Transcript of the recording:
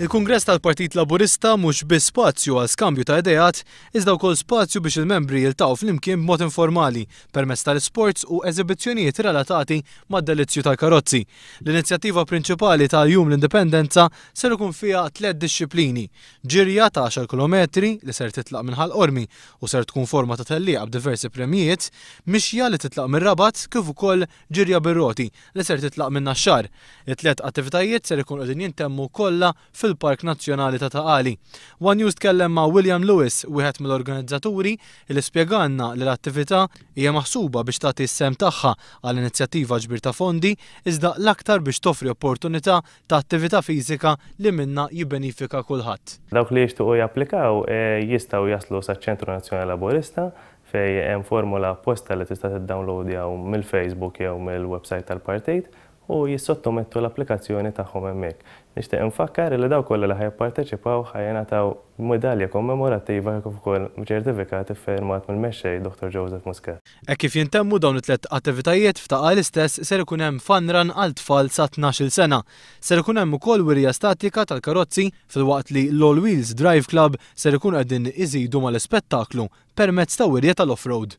Il-Kungress tal-Partit Laburista mhux biss spazju għal skambju ta' ideat, iżda wkoll spazju biex il-membri jiltaqgħu flimkien b'mod informali permezz tal-isports u eżibizzjonijiet relatati mad-delizzju tal-karozzi. L-inizjattiva prinċipali ta' Jum l-Indipendenza ser ikun fiha tliet dixxiplini, ġirja ta' għaxar kilometri li ser titlaq minn Ħal Qormi u ser tkun forma ta' tellieqa b'diversi premjijiet, mixja li titlaq mir-Rabat kif ukoll ġirja bir-roti li ser titlaq min-Naxxar. It-tliet attivitajiet ser ikunu qegħdin jintemmu kollha fil-Park Nazzjonali ta' Ta' Qali. One News tkellem ma' William Lewis, wieħed mill-organizzaturi, li spjegalna li l-attività hija maħsuba biex tagħti s-sehem tagħha għal inizjattiva ġbir ta' fondi, iżda l-aktar biex toffri opportunità ta' attività fiżika li minnha jibbenifika kulħadd. Dawk li jixtiequ japplikaw jistgħu jaslu saċ-Ċentru Nazzjonali Laburista fejn hemm formola apposta li tista' tiddownloadjaw mill-Facebook jew mill-website tal-partit u jissottomettu l-applikazzjoni tagħhom hemmhekk. Nixtieq infakkar li dawk kollha li ħa jipparteċipaw ħa jingħataw midalja kommemorattiva kif ukoll ċertifikat iffirmat mill-Mexxej Dottor Joseph Muscat. Hekk kif jintemmu dawn it-tlett attivitajiet, f'Ta' Qali stess ser ikun hemm fun run għal tfal sa 12-il sena. Ser ikun hemm ukoll wirja statika tal-karozzi filwaqt li l-All Wheels Drive Club ser ikunu qegħdin iżidu mal-ispettaklu permezz ta' wirja tal-off-road.